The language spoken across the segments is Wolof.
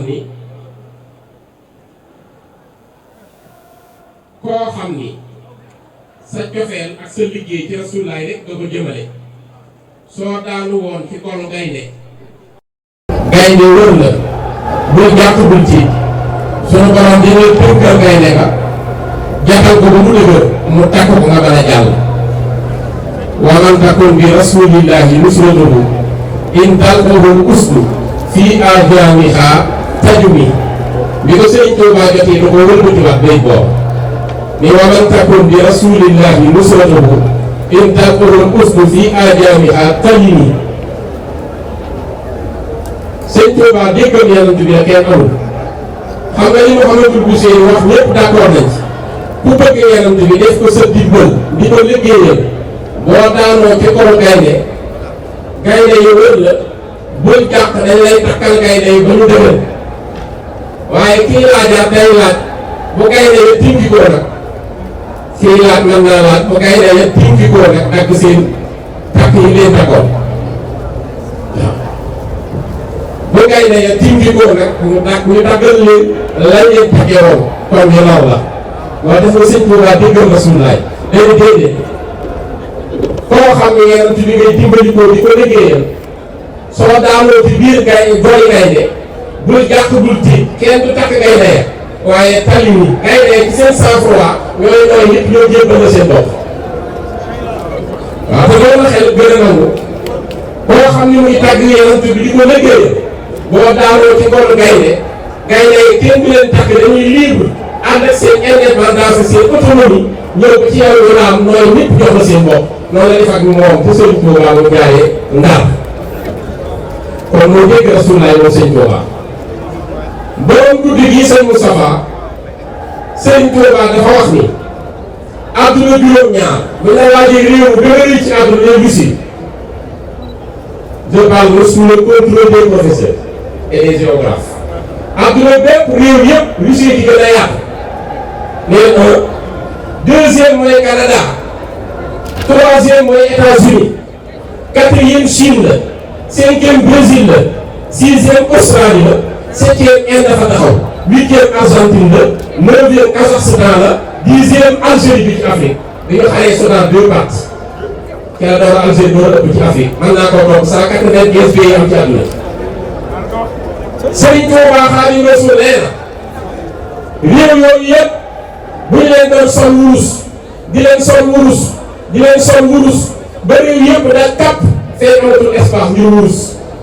ni koo xam ni sa cofeel ak sa liggéey ci Rasulullaay rek nga ko jëmale soo daanu woon ci kolu gaynde wër la bul jàpp bul tiit sunu borom dina tënkal gaynde ka jàppal ko ba mu dëgër mu takk ko nga mën a jàll wa man takun bi rasulillahi nusratuhu in talqahul usdu fii ajamiha tajumi bi ko Sëriñ Tuubaa jotee da ko wëlbatiwaat béy boobu ni wa man takun bi rasulillahi nusratuhu in talqahul usdu fii ajamiha tajumi Sëriñ Tuubaa déggal Yonent bi kenn amul xam nga li Mouhamadou Bousseyri wax ñëpp d'accord nañ ci ku bëgg Yonent bi def ko sa dimbal di ko liggéeyal boo daanoo ci kaw gaynde yi wër la bul jàq dañ lay takkal gaynde yi ba ñu dëgër waaye kii laajaat day laaj bu gaynde ya tinkikoo nag kii laaj mën naa laaj bu gaynde ya tinkikoo nag dagg seen takk yi leen takkoon waaw bu gaynde ya tinkikoo nag ñu daggal leen lañ leen takkee woon kon ñu law la waaye dafa Sëñ Tuubaa déggal Rasulullaay déedéet koo xam ne Yonent bi ngay dimbali ko di ko liggéeyal soo daanoo ci biir gaynde bul jàq bul tiit kenn du takk gaynde ya waaye tali ni gaynde ci seen sang-froid ñooy nit ñoo jébbal la seen bopp waaw te loolu la xel gën a nangu koo xam ne muy tàgg Yonent bi di ko liggéeyal boo daanoo ci ngolu gaynde yi kenn du leen takk dañuy libre ànd ak seen indépendance seen autonomie ñëw ko ci yow ñu naan nooy nit jox la seen bopp noonu la def ak moom te Sëriñ Tuubaa mu jaayee Ndar kon moo dégg Rasulullaay moom Sëriñ Tuubaa borom guddi gi sëñ Moustapha Sëriñ Tuubaa dafa wax ni àdduna juróom-ñaar bu la laajee réew mi gën a rëy ci àdduna lay gis je parle sous le contrôle des professeurs et des géographes àdduna bépp réew yëpp Russie di gën a yaatu mais deuxième mooy Canada troisième mooy États-Unis quatrième Chine la cinquième Brésil la sixième Australie la septième Inde dafa taxaw huitième Argentine la neuvième Kazakhstan la dixième Algérie bi ci Afrique dañu xalee Soudan deux parties kenn door Algérie door ëpp ci Afrique mën naa ko toog 195 pays am ci àdduna Sëriñ Tuubaa Xaadimu Rasuul nee na réew yooyu yëpp bu ñu leen doon sol wurus di leen sol wurus ba réew yëpp da kàpp fee amatul espace ngir wurus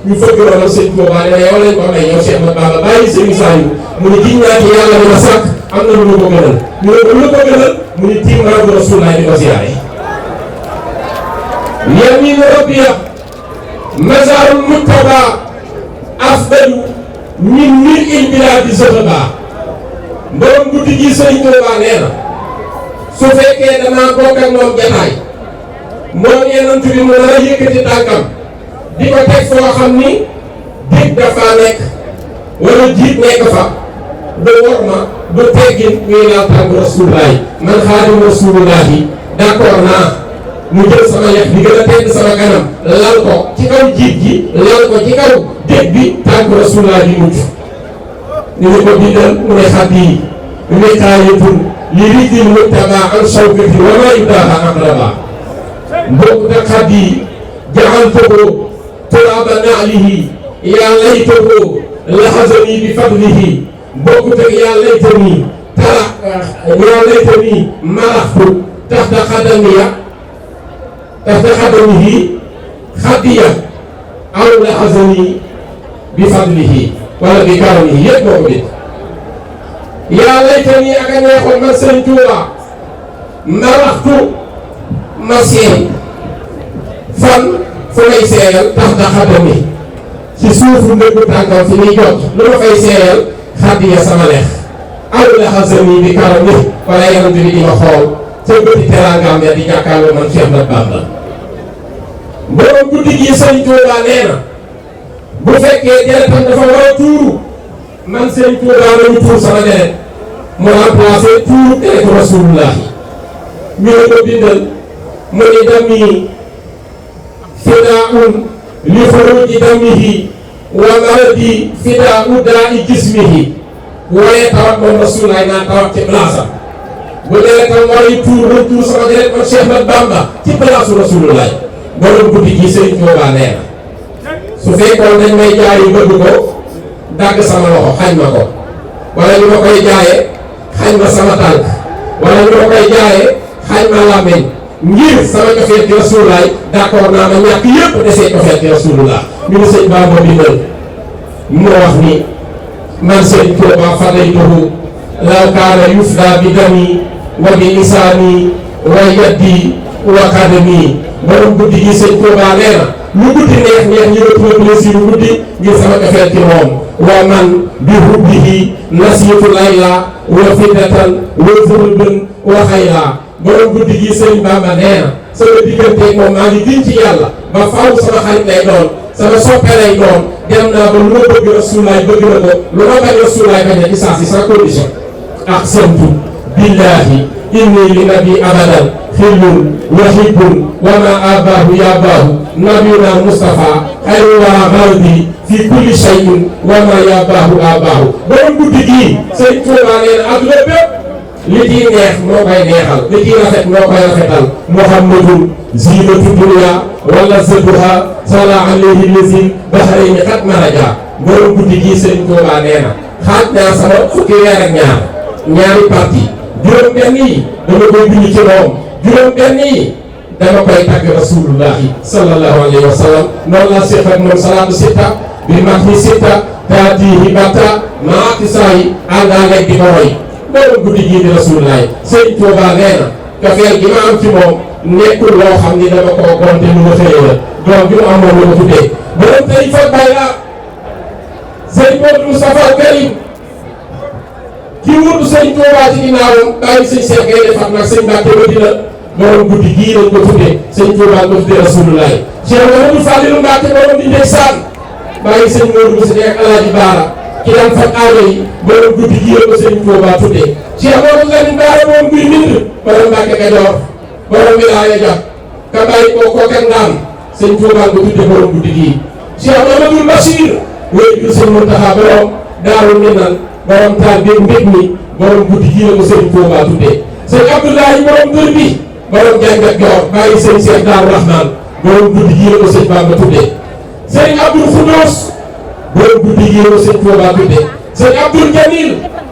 ñu fëgg loolu Sëriñ Tuubaa ne yow lañ ko may yow Cheikh Ahmadou Bamba bàyyi Sëriñ Saliou mu ni giñ naa ci yàlla mi ma sàkk am na lu ko gënal ñu ne ko lu ko gënal mu ni tiim rabu Rasulullaay di ko siyaare yaminu rabbiya mazarul muttaba afdalu min il biladi zahaba borom guddi gi Sëriñ Tuubaa nee na su fekkee damaa bokk ak moom jataay moom Yonent bi mu nar a yëkkati tànkam di ko teg foo xam ni dégg dafa nekk wala jiit nekk fa du worma du teggin ñuy laal tànk Rasulullaay man Xaadimu Rasulullaahi d'accord naa mu jël sama yax bi gën a tedd sama kanam lal ko ci kaw jiit gi lal ko ci kaw dégg bi tànk Rasulullaay bi mucc ni ñu ko bindal mu ne xat yi wiqaayatun li rijlil muttabaa an shawkati wa maa yudaaha aqraba mbokk te xat yi jaxaltuhu turaaba naalihi yaa laytahu lahazani bi fadlihi mbokk te yaa laytani maraxtu taxta xadamihi xadiya aw lahazani bi fadlihi wala bi karamihi yëpp moo ko bit yaa laytani ak a neexoon man Sëriñ Tuubaa maraxtu ma seey fan fu may seeyal taxta xadami ci suufu ndëggu tànkam fi muy jot lu ma fay seeyal xadiya sama leex aw lahazani bi karamihi wala Yonent bi di ma xool ca bëti teraangaam ya di jàkkaarloo man Cheikh Ahmadou Bamba borom guddi gi Sëriñ Tuubaa nee na bu fekkee deretam dafa war a tuuru man Sëriñ Tuubaa lañu tuur sama deret mu remplacé tuuru deretu Rasulullahi ñu ne ko bindal mu ni dami fidaa'un li xuruuji damihi wa maradi fida uddaa jismihi waaye tawat moom Rasulullaay naa tawat ci place am bu dee tam mooy tuur sama deret man Cheikh Ahmad Bamba ci place Rasulullaay borom guddi gi Sëriñ Tuubaa nee na su fekkoon dañ may jaay yu bëgg ko dagg sama loxo xañ ma ko wala ñu ma koy jaayee xañ ma sama tànk wala ñu ma koy jaayee xañ ma làmmiñ ngir sama cofeel ci Rasulullaay d'accord naa ma ñàkk yëpp desee cofeel ci Rasulullah ñu ne sëñ Bamba bindal moo wax ni man Sëriñ Tuubaa fadaytuhu law kaana yufda bi dami wa bi lisaani wa yaddi wa qadami borom guddi gi Sëriñ Tuubaa nee na lu guddi neex neex ñu nga tudd plaisir lu guddi ngir sama cofeel ci moom wa man bi hubbihi nasiitu layla wa fiddatan wa zurban wa xayla borom guddi gi Sëriñ Bamba nee na sama digganteeg moom maa ngi giñ ci yàlla ba faaw sama xarit lay doon sama soppe lay doon dem naa ba lu ma bëgg Rasulullaay bëgg na ko lu ma bañ Rasulullaay bañ a ci saa si sans condition aqsamtu billahi inni li nabi abadan xillun wa hibbun wa ma abaahu yabaahu nabiyuna Mustafa xayru wa mardi fi kulli shay'in wa ma yabaahu abaahu borom guddi gii Sëriñ Tuubaa nee na adduna bépp li ciy neex moo koy neexal li ciy rafet moo koy rafetal Muhammadun zinatu dunya wala zaduha sala alayhi lazi bahrayni xat maraja borom guddi gii Sëriñ Tuubaa nee na xaaj naa sama fukki weer ak ñaari parti juróom-benn yi dama koy bind ci moom juróom-benn yi dama koy tagg Rasulullahi sallallahu alayhi wa sallam noonu laa seq ak moom salaatu sitta bi mat ni sitta taatihi batta maati saa yi àndaaleeg di ko roy borom guddi gii di Rasulullahi Sëriñ Tuubaa nee na cofeel gi ma am ci moom nekkul loo xam ni dama koo gonte lu ma xëyee la doom bi mu am moom la ma tuddee borom tey fa bay la Sëriñ Modou Moustapha Karim kii wutu Sëriñ Tuubaa ci ginnaawam bàyyi sëñ Cheikh Gaynde Fatma ak sëñ Mbàkke Madina borom guddi gii lañ ko tuddee Sëriñ Tuubaa ko tuddee Rasulullahi Cheikh Mamadou Fadilou Mbàkke borom di ndeysaan bàyyi sëñ Modou Moussa ak Alaaji Baara ki daan faj aajo yi borom guddi gii la ko Sëriñ Tuubaa tuddee Cheikh Mamadou Lamine Baara moom buy mind borom Mbàkke Kajoor borom wilaaya ja ka bàyyi ko kooka ndaam Sëriñ Tuubaa ko tuddee borom guddi gii Cheikh Mamadou Bachir wéy bi sëñ Muntaxa borom Daaru Minaan borom taal bi mbég mi borom guddi gii la ko Sëriñ Tuubaa tuddee sëñ Abdoulaye borom dër bi borom jàngat joor bàyyi sëñ Cheikh Daaru Rahman borom guddi gii la ko sëñ Bamba tuddee sëñ Abdoul Khoudoss borom guddi gii la ko sëñ Tuubaa tuddee sëñ Abdoul Jamil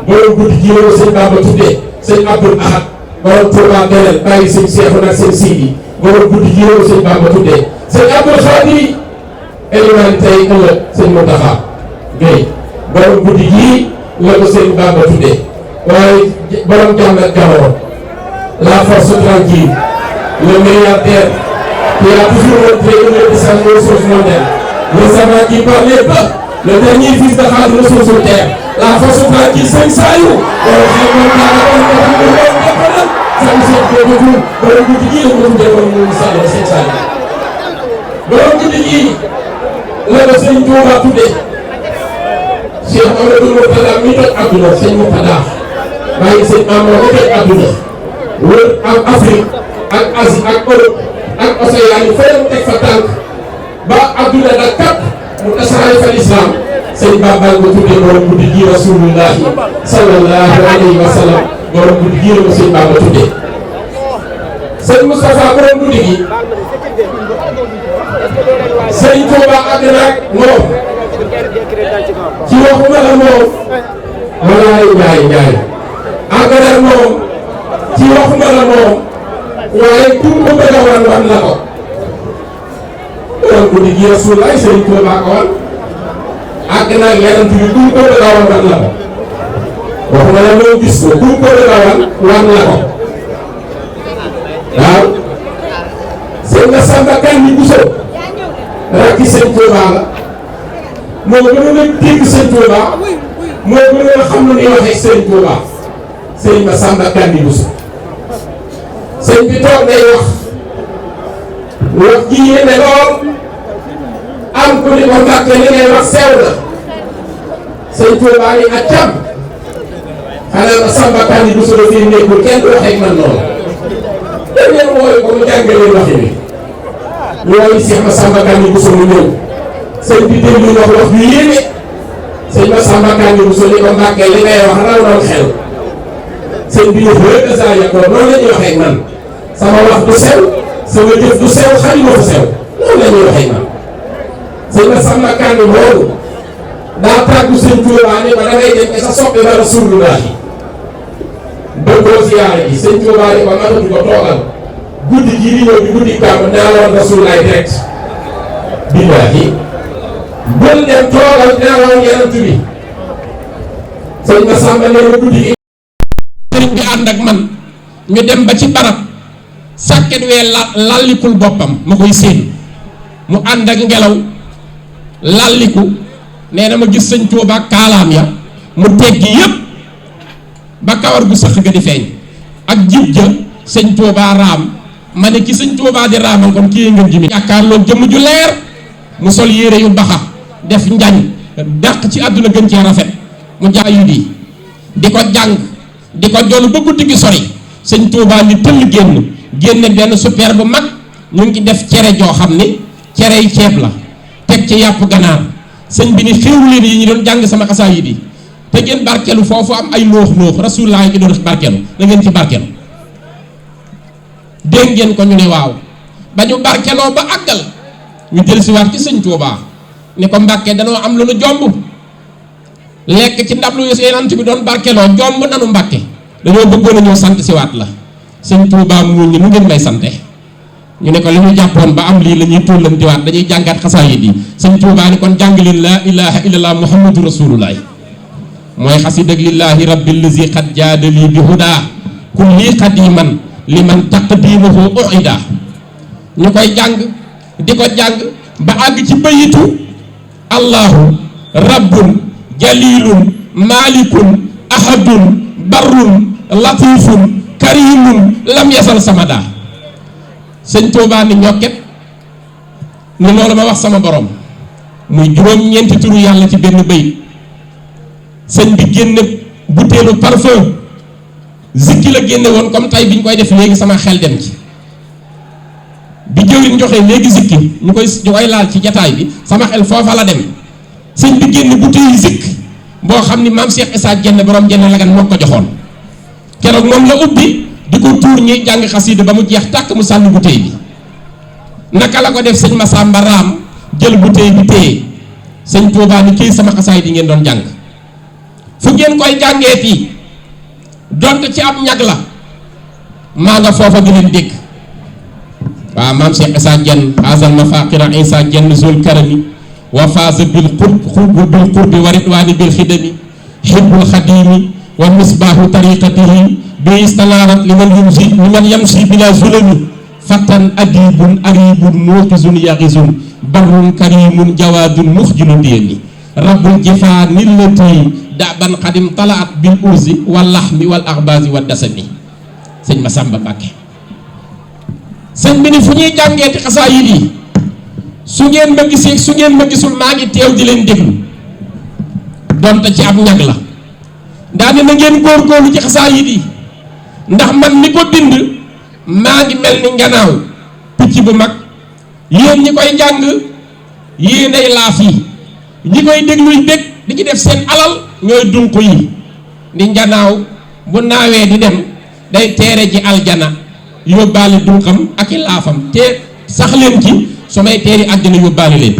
borom guddi gii la ko sëñ Bamba tuddee sëñ Abdoul Ahad borom Tuubaa Belel bàyyi sëñ Cheikh nag sëñ Sidi borom guddi gii la ko sëñ Bamba tuddee sëñ Abdoul Khadiri Eliman tey ëllëg sëñ Mountakha Gueye borom guddi gii la ko sëñ Bamba tuddee waaye borom jàmm ak jamono la force tranquille le milliardaire qui a toujours montré une reconnaissance aux ressources mondiales le savant qui parlait peu le dernier fils de Khadimou Rassoul sur terre la force tranquille sëñ Saliou borom xel moom daanaka borom guddi gii la ko tuddee borom mu Saliou sëñ Saliou borom guddi gii la ko sëñ Tuubaa tuddee Cheikh Amadou Mourtada mi toj àdduna sëñ Mourtada bàyyi sëñ Amadou mi toj àdduna wër ak Afrique ak Asie ak Europe ak Océanie yi fële mu teg fa tànk ba àdduna da kàpp mu tasaare fa lislaam sëñ Bamba nga tuddee borom guddi gi Rasulullahi sallallahu alayhi wa sallam borom guddi gi la ko sëñ Bamba tuddee sëñ Moustapha borom guddi gi sëñ Touba àgg naag moom ci waxuma la moom walaay njaay àgg naag moom ci waxuma la moom waaye pour ko bëgg a wan la ko borom guddi gi Rasulullahi sëñ Touba ko wan àgg naag yeneen bi pour ko bëgg a wan la ko waxuma la moom gis ko pour ko bëgg a wan la ko waaw sëñ na Samba Kandi Bousso rakki sëñ Touba la moo gënoon a dégg sëñ Touba moo gënoon a xam lu ñuy waxee sëñ Touba sëñ ma Samba Kandi Bousso sëñ bi toog day wax ji yéene lool am ku ni ko Mbàkke li ngay wax sew na sëñ Touba ni accam xanaa ma Samba Kandi Bousso la fi nekkul kenn du waxee ak man noonu dañ leen wooyu ko mu jàngalee waxi bi wooyu Cheikh ma Samba Kandi Bousso mu ñëw sëñ bi déglu wax yu yéeme sëñ Massamba Kanni Bousso ni ko Mbàkke li ngay wax raw na xel sëñ bi yëf rek saa yàqoo noonu la ñuy waxee ak man sama wax du sew sama jëf du sew xarit du sew noonu la ñuy waxee ak man sëñ Massamba Kanni loolu daa tàggu sëñ Tuubaa ne ba da ngay dem sa soppi ba Rasulullah yi bëggoo siyaare ji sëñ Tuubaa ne ko matatu ko toogal guddi gii di ñëw di guddi gàmm naa woon Rasulullah direct billaahi bul dem toogal naa woon Yonent bi sëñ Massamba ne ma guddi gi sëriñ bi ànd ak man ñu dem ba ci barab sàkket wee lallikul boppam ma koy séen mu ànd ak ngelaw lalliku nee na ma gis sëñ Tuubaa kaalaam ya mu teggi yépp ba kawar gu sëq ga di feeñ ak jib ja sëñ Tuubaa raam ma ne ki sëñ Tuubaa di raamal kon kii ngeen ji mi yaakaarloo jëmm ju leer mu sol yére yu baxa def njañ dàq ci àdduna gën cee rafet mu jaayu di ko jàng di ko joolu ba guddi gi sori sëñ Tuubaa ni tëll génne benn super bu mag ñu ngi def cere joo xam ni cere yi ceeb la teg ci yàpp ganaar sëñ bi ni xéewlu leen yi ñu doon jàng sama xasaayid yi te ngeen barkeelu foofu am ay loox Rasulullah yi doon barkeelu na ngeen ci barkeelu dégg ngeen ko ñu ne waaw ba ñu barkeloo ba àggal ñu dellusiwaat ci sëñ Tuubaa ne ko Mbàkke danoo am lu nu jomb lekk ci ndab lu Yonent bi doon barkeloo jomb nanu Mbàkke dañoo bëggoon a ñëw sant siwaat la sëñ Tuubaa mu ñu nu ngeen may sante ñu ne ko li ñu jàppoon ba am lii la ñuy tullantiwaat dañuy jàngaat xasaayid yi sëñ Tuubaa ni kon jàng leen laa ilaha illallah muhammadu rasulullah mooy xasidak lillahi rabbil lazi qad jaadali bi hudaa kulli qadiman liman taqdimuhu uida ñu koy jàng di ko jàng ba àgg ci bayitu allahu rabbun jalilun malikun ahadun barrun latifun karimun lam yasal samada sëñ Tuubaa ni ñokket ni loolu ma wax sama borom muy juróom-ñeenti turu yàlla ci benn bayit sëñ bi génne butéelu parfum zikki la génne woon comme tay bi ñu koy def léegi sama xel dem ci bi jëwriñ joxe léegi zikki ñu koy laal ci jataay bi sama xel foofa la dem sëñ bi génne butéelu zikk boo xam ni maam Cheikh Issa Diène borom Diène Lagan moo ko joxoon keroog moom la ubbi di ko tuur ñi jàng xasida ba mu jeex tàkk mu sànni butéel bi naka la ko def sëñ Massamba raam jël butéel bi téye sëñ Tuubaa ni kii sama xasaay di ngeen doon jàng fu ngeen koy jàngee fii donte ci ab ñag la maa nga foofa di leen dégg waaw maam Cheikh Issa Diène azal mafaqira Issa Diène zul karami wa faasa bil qurbi wa ridwaani bil xidami hibbul xadimi wa misbaahu tariqatihi bi istalaarat liman yamsi bila zulami fatan adibun aribun muqizun yaxizun barrun karimun jawaadun muxjilun diyami rabbul jifaani lati daban xadim talaat bil urzi wal laxmi wal axbaasi wal dasami sëñ Massamba Mbàkke sëñ bi ni fu ñuy jàngee ci xasaayid yi su ngeen ma gisee su ngeen ma gisul maa ngi teew di leen déglu donte ci ab ñag la daane na ngeen góorgóorlu ci xasaayid yi ndax man mi ko bind maa ngi mel ni nganaaw picc bu mag yéen ñi koy jàng yéenay laaf yi ñi koy dégluy dégg di ci def seen alal ñooy dunq yi di njanaaw bu naawee di dem day teere ji aljana yóbbaale dunqam ak i laafam te sax leen ci su may teeri aljana yóbbaale leen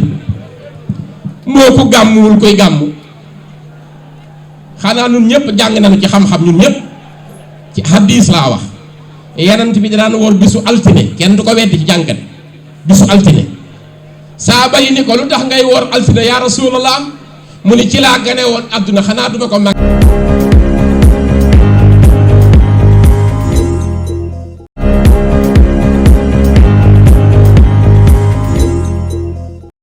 moo ko gàmmuwul koy gàmmu xanaa ñun ñëpp jàng nañu ci xam-xam ñun ñëpp ci hadis laa wax Yonent bi daan woor bisu altine kenn du ko weddi ci jàngat bisu altine saaba yi ni ko lu tax ngay woor altine yaa rasulallah mu ni ci laa gane woon àdduna xanaa duma ko mag